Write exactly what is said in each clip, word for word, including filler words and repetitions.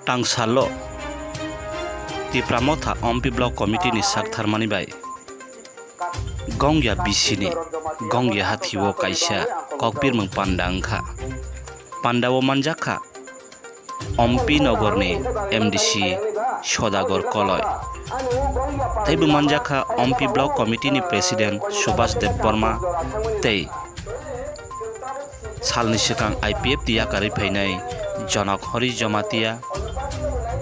Tangsalo Tipra Motha Ompi Block Committee ni sak tharmani bai Gongya bisini Gongya hathio kaisa kokpirmung panda wngkha. Pandao manjakha Ompi Nogorni M D C Sodagor Koloi. Teibo manjakha Ompi Block Committee ni President Subhas Debbarma tei salni swkang I P F T yakarwi phainai Jonok Hori Jamatia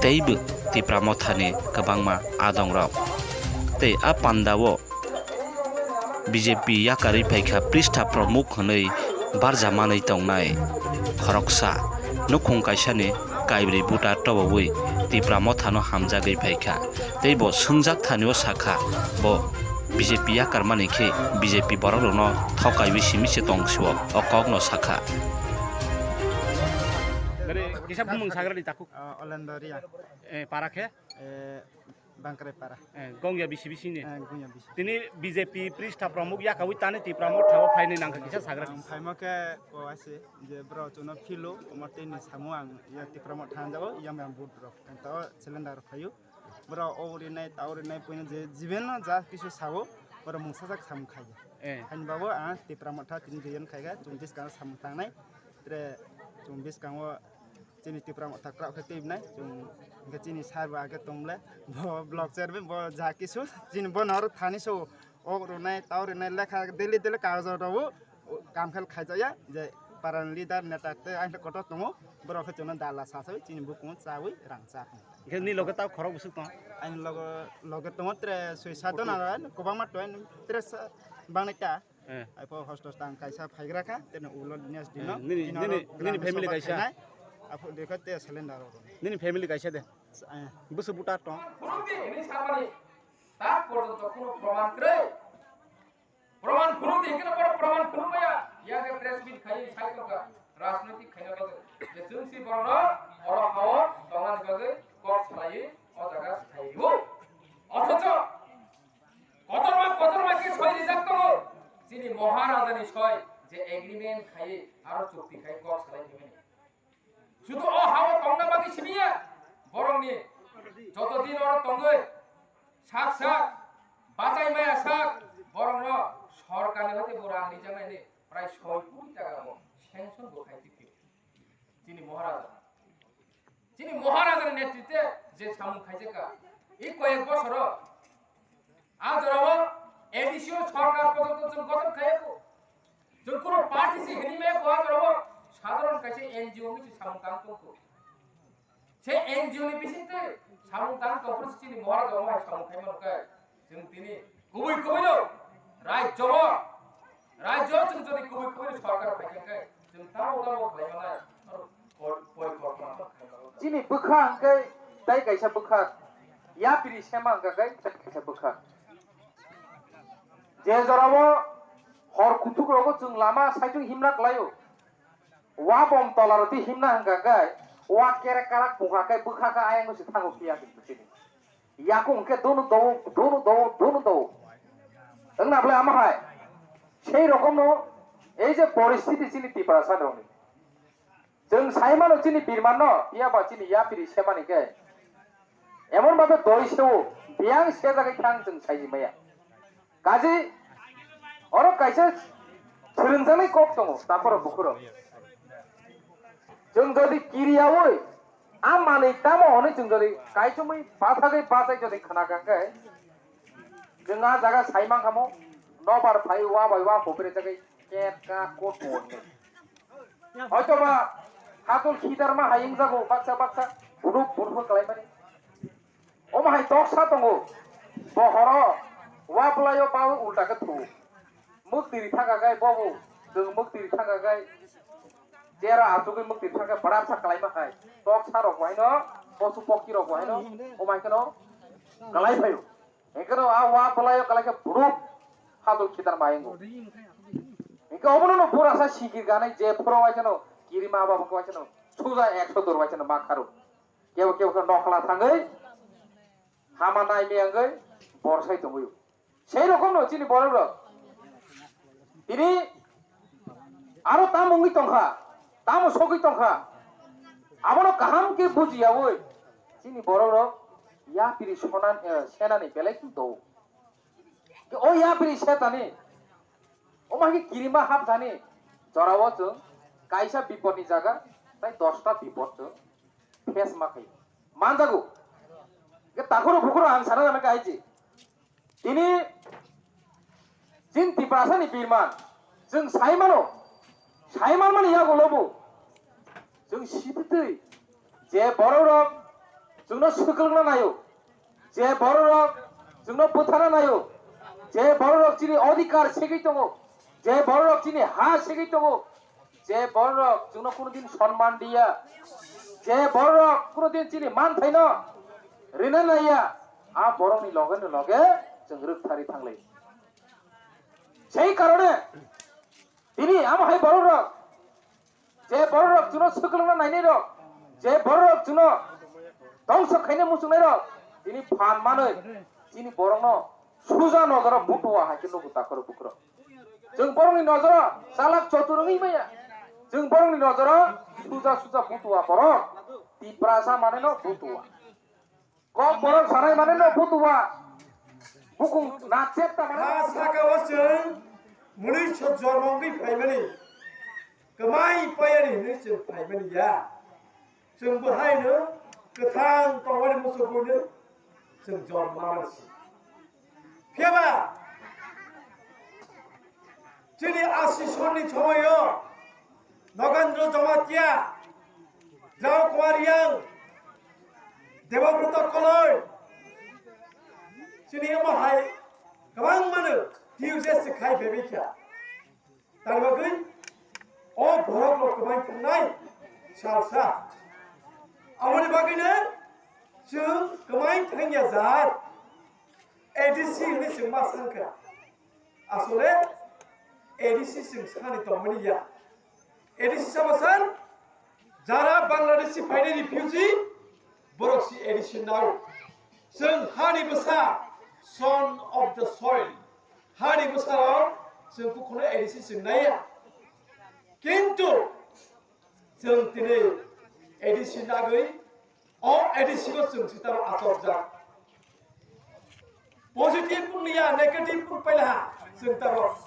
teibo Tipra Mothani kwbangma adongrok. Tei a pandao B J P yakarwi phaikha Pristha Pramukh hwnwi barjamanwi tongnai khoroksa nukhung kaisani kaibrwi buta tobowi Tipra Mothano hamjagwi phaikha. Tei bo swngjak thani o sakha, bo B J P yakarmani khe B J P borok rokno thokaiwi simi se tong sio, o kokno sakha. Bere kisa bumung sagrani takhuk. Ah, Olendo Ria. Eh, para khe? Eh, Bangkrai para. Eh, Gongya bisi bisi ni. Eh, Gongya bisi. Tini B J P Pristha Pramukh yakawi tani Tipra Motha o phaini nangkha kisa sagra. Ang phaima khe ko ase je bro chuno philo, omo tini samu ang ya Tipra Motha hanjao, ya me ang vote rok. Ang tao cylinder phaio. Bro o rinai, tao rinai, puina je jiben no ja kisu sao, bro mungsa sak samung khaiya. Eh. Hain babo ang Tipra Motha tini join khaiga, chum bis kang samung tangnai. Tre chum bis kang o chini Tipra Motha kwrak khe twi bwnai. Chwng hwnkhe chini sir bo age tong le, bo block chairman, bo ja kisu chini bo noro thani so ok rwnai, tao rwnai, lekha daily daily kagoj rw o kam khe khaijakya je para ni leader neta tei ang kotor tongo, borok khe chwngno dala sasawi chini bukungo chawi rang cha tongo. Hwnkhe ni loge tao khorok bwswk tong? Ani logo, loge tongo tre soi sat jon aro kwbangma tongo, tre sa-, bangni ta. Eh. Aipho hostel tang kaisa phaigra kha, teno ulo next Eh, dino, nini, dino nini, oro nini ground family sofa kaisa? Khainai. Aphuru dekha te cylinder oro. Nini family kaisa de. Eh. Busu buta tong. Phunukdi hwnwi samani tak porjonto kheno proman kwrwi. Proman phunukdi hwnkhe no borok proman phunukmaya. Yang khe press meet khaiwi sai tongkha. Rajnoitik khaina bagwi. Je chwng si borokno oro hao tongmani bagwi kok salaiwi o jaga sai rwo. Othocho Kotorma, kotorma khe soi rijak tongo. Chini Maharajani soi je agreement khaiwi aro chukti khai kok salai phimani. Sudu o hao tongna bagwi simiya. Borokni joto din oro tongwi sak sak, bachai maya sak, borokno sorkarni hoite bo rang rijaknai hwnwi prai soi koti taka bo sanction bo khai tongphio. Chini Maharaja. Chini Maharajani netritwe je samung khaijak kha, e koyek bosoro a jorao A D C o sorkar porjonto chwng gothon khaiya kho. Chwng kunu party se hini maya kho, a jorao sadharon kaisa N G O ni se samung tang tong kho. Se N G O ni bisingtwi samung tang tong phuru se chini Maharaja omo hai samung khai mano khe. Chwng tini kubui kubui no rajyo o, rajyo o chwng jodi kubui kubui no sorkar phai khe, chwng tamo tamo khlai manai, aro pori-, porikortona khlai manai. Chini bwkha hwnkhe tai kaisa bwkha, yapri sema hwnkha khe tai kaisa bwkha. Je jorao hor kuthuk rogo chwng lama saichung himna klaio, wa bom tola roti himna hwnkha khe, wa kerek karak bwkha khe bwkha khe ayang se thango phiya chini. Yakung khe dono do, dono do, dono do. Wngna bwle ama hai. Sei rokomno ei je poristiti chini Tiprasa rokni. Chwng sai mano chini birmanno, phiya ba chini yapri semani khe. Emon bhabe doi seo, biyang sejagwi thang chwng saiji maya. Kaji, oro kaisa swrwngjaknai kok tongo, takhorok bukhurok. Chwng jodi kiriyaui, a manwi tamo hwnwi chwng jodi kaichomwi bathagwi bachai jodi khna kha khe, chwng a jaga sai mankha mo, nobar phai wa bai wa hopre jagwi ket ka kot mo hwnwi. Hoitoba hatul khidarma hai wngjago baksa baksa, buduk buduk khlaimani. Omo hai toksa tongo. Bo horo wa bwlaio bawi ulta khe thuo. Mwktwi thangkha khe bobo, chwng mwktwi thangkha khe chera achugwi mwktwi thangkhe bwrapsa kwlaima hai. Toksa rok bo haino, posu pokhi rok bo haino, omo hai kheno kwlai phaio. Hingkheno a wa bwlaio kwlai khe buduk hatul khidarma wngkha. Hingkhe obono no burasa sikir ganai je phoro waisano kirima babo khe waisano suja ekso dur waisano ma kharo. Kebo kebo khe nokla thangwi hama nai miyangwi borsai tongwi. Sei rokomno chini borok rok. Tini aro tamo wngwi tongkha, tamo sogwi tongkha. Abono kaham khe bujiyaui chini borok rok yapri sonan, eh, senani belai khe do. O yapri setani omo hai khe kirima hapjani jorao chwng kaisa bipodni jaga tai dosta bipod chwng face ma khaio. Manjago. Khe takhoro bukhoro ang sana nang khe hai je. Tini chini Tiprasani birman, chwng sai mano, sai manmani yagulobo chwng sibitwi je bororok chwngno swkangna naio, je bororok chwngno butharna naio, je bororok chini odhikar segwi tongo, je bororok chini ha segwi tongo, je bororok chwngno kunudin sonman diya, je bororok kunudin chini manthaino rina naiya, a borokni loge no loge chwng rwkthari thanglai. Sei karone tini amo hai bororok, je bororok chwngno swkangna nainai rok, je bororok chwngno dongso khaina muchungnai rok, tini phan manwi chini borokno suja nojoro butua hai khe nugo takhoro bukhoro. Chwng borokni nojoro chalak chotur wngwi maya. Chwng borokni nojoro suja suja butua borok. Tiprasa mane no butua. Kok borok sanai mane no butua. Bukung na chepta mane. Ha saka o chwng mwnwi so jormo wngwi phaimani. Kwmai payani hwnwi chwng phaimani ya. Chwng bo haino kwthang tongmani muchungwi chwng jormo mansi. Phiyaba chini asi sonni somoyo Nogendra Jamatia, Jao Kumar Yang, Debabrata Koloi, chini omo hai kwbang mano T U J S se khai phaibai kha. Tani bagwi o borok rok kwbai thangnai salsa. Aboni bagwino chwng kwbai thangya jat A D C hwnwi chwng ma sankha. Asole A D C chwng sani tongmani ya. A D C sabo san jara Bangladeshi phainai refugee borok si A D C nao. Chwng hani bwsa, son of the soil. Hani bwsarok chwng kukhuno A D C chwng naiya. Kintu chwng tini A D C nagwi o A D C o chwng sitaro achokjak. Positive wngya, negative wng paila ha chwng taro.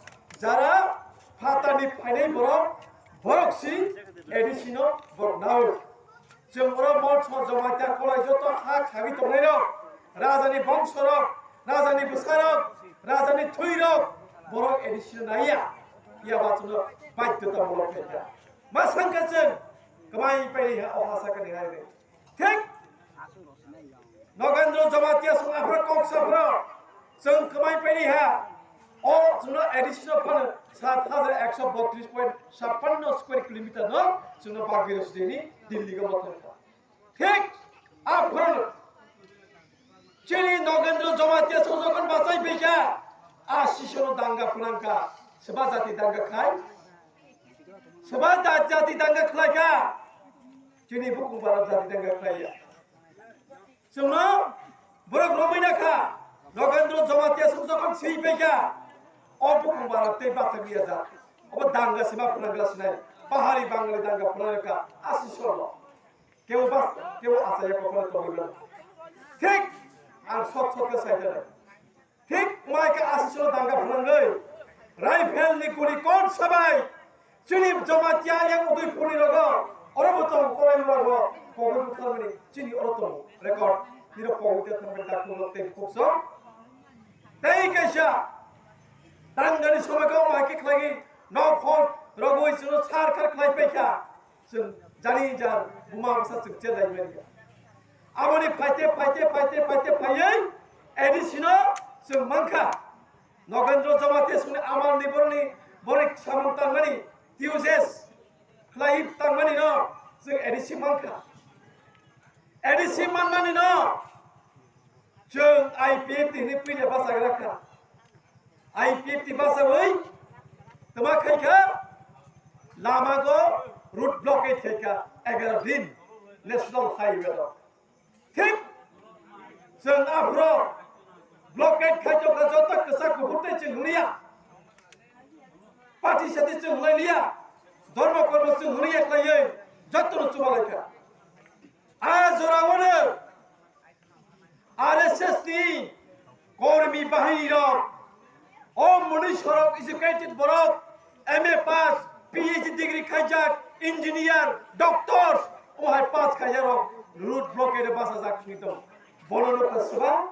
Jara phatani phainai borok, borok si A D C no borok nao. Chwng oro Motso, Jamatia, Kolai joto ha khagwi tongnai rok, rajani bongso rok, rajani bwsa rok, rajani thwi rok, borok A D C no naiya. Yaba chwngno baidhota mulok khaikha. Ma sankha chwng kwmai paini ha o ha sakani hai. Thik Nogendra Jamatia song aphra kok saphra chwng kwmai paini ha. O chwngno A D C no phano sat hajar ekso botris point sappanno square kilometer no chwngno bagwi rwsdeni Delhi go mothokha. Thik aphra chini Nogendra Jamatia song jokhon bachai phaikha, a sisono danga phwnangkha, seba jati danga khai, seba jati danga khlaikha, chini bukung bara jati danga khlaiya. Chwngno borok romwi na kha, Nogendra Jamatia song jokhon swi pai kha, o bukung bara tei bathak liya jak. Obo danga sima phwnang gra sinai, pahari Bangali danga phwnang kha, asi solo. Kebo bas, kebo asaya kokoro tongwi mano. Thik ang sot sot khe sai khe. Thik mai khe asisolo danga phwnangwi rifle ni guli kon sabai chini Jamatia yang Udaipur ni rogo oro bo tong korai rogo kobo butharmani chini oro tong record niro kobo te thangbai dak kono te khukso tei kaisa dangani somai khe mai khe khlai nok hor rogwi chwngno sar khar khlai paikha. Chwng jani jar buma bwsa chwng chelai manya. Aboni phaite, phaite, phaite, phaite, phaiwi A D C no chwng mankha. Nogendra Jamatia songni amalni boroni, boroni samung tangmani, T U J S khlai tangmani no chwng A D C mankha. A D C manmani no chwng I P F T hwnwi puila bachagra kha. I P F T bachawi twma khaikha, lamago road blockade khaikha egaroh din National Highway rok. Thik chwng aphro blockade khaitokha joto kwchak kuphur tei chwng hwnliya. Party sati chwng hwnlailiya. Dhormo kormo chwng hwnliya khlaiwi jotono chubalaikha. Jorao R S S ni kormi bahini rok, o mwnwi sorok educated borok, M A pass, P H D degree khaijak, engineer, doctors, o hai pass khaijak rok road blockade bachajak thwngwi tongo. Bono nukha swbang.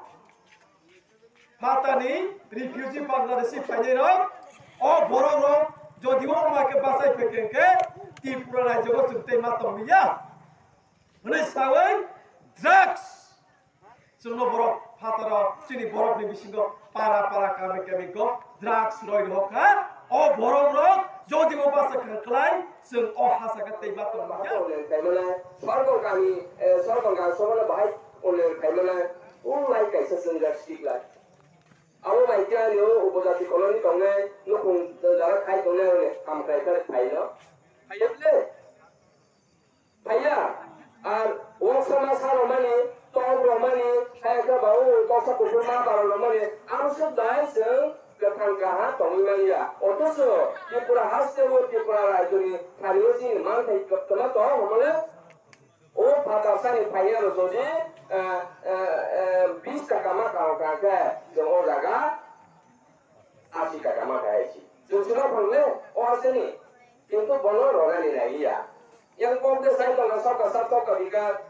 Phatani refugee Bangladeshi phainai rok, o borok rok jodi o ma khe bachai phai khe, khe Tripura rajyo o chwng tei ma tong liya. Hwnwi sawi drugs chwngno borok phataro chini borokni bisingo para para kami kami go drugs roi rok kha. O borok rok jodi o basa kha klai chwng o hasa khe tei ma tong liya. Sorgon kami, eh, Sorgon gang sohorno bahai unnen khaimana, o lai kaisa chwngjak stick lai. Abo bai khe ani o upojati colony tongnai, nukhung jora khai tongnai, ani hamkrai khe phaino. Phaiya ble? Phaiya. Ar uansama sa rwmani, tok rwmani, hai khe ba o toksa kuphur ma barok rwmani, amo se dai chwng kwthang kaham tongwi manya. Othocho Tripura haste o Tripura rajyoni thani o chini manthai kwbangma tong hwnmale. O phatar sani phaiyano jodi, eh, eh, eh, bis taka ma kaham kaham khe, chwng o jaga asi taka ma kaham si. Chwng sino phang le, o aseni. Kintu bono ronani nai liya. Yang kok de sai tonga soka sa toka bika.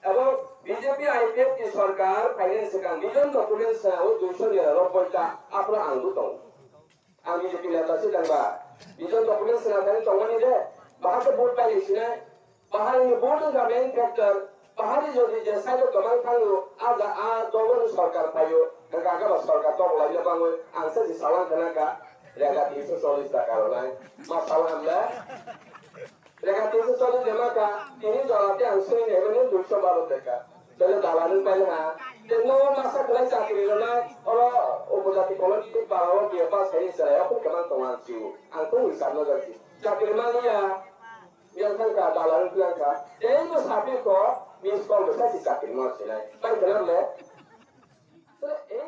Abo B J P I P F ni sorkar phainani swkang vision document sa o duiso ni rok poita apro ang bu tong. Ang B J P neta se tangba. Vision document sina thani tongmani de. Bahai khe vote bai sinai. Bahai ni vote wngkha main factor. Bahai ni jodi je side o kwbang thango, a ja a dolo ni sorkar phaio. Hwnkha khe ba sorkar tok lai le bangwi. Ang se si salang khana ka. Rega tinso chollish taka rwnai. Ma salang le. Rega tinso chollish de maka, tini jora te ang soi ne mene duiso baro taka. Tele dala nung pai ha. Te no masa kwlai chakri rwnai, oro upojati colony te para o B A pass hai chwrai o kung kwbang tongo ang sio. Ang kung hisab no jati. Chakri mani ya. Yang thang ka dala nung tlang ka. Te no sapi ko, miss call bwsa si chakri ma sinai. Pai khe le. Tele ei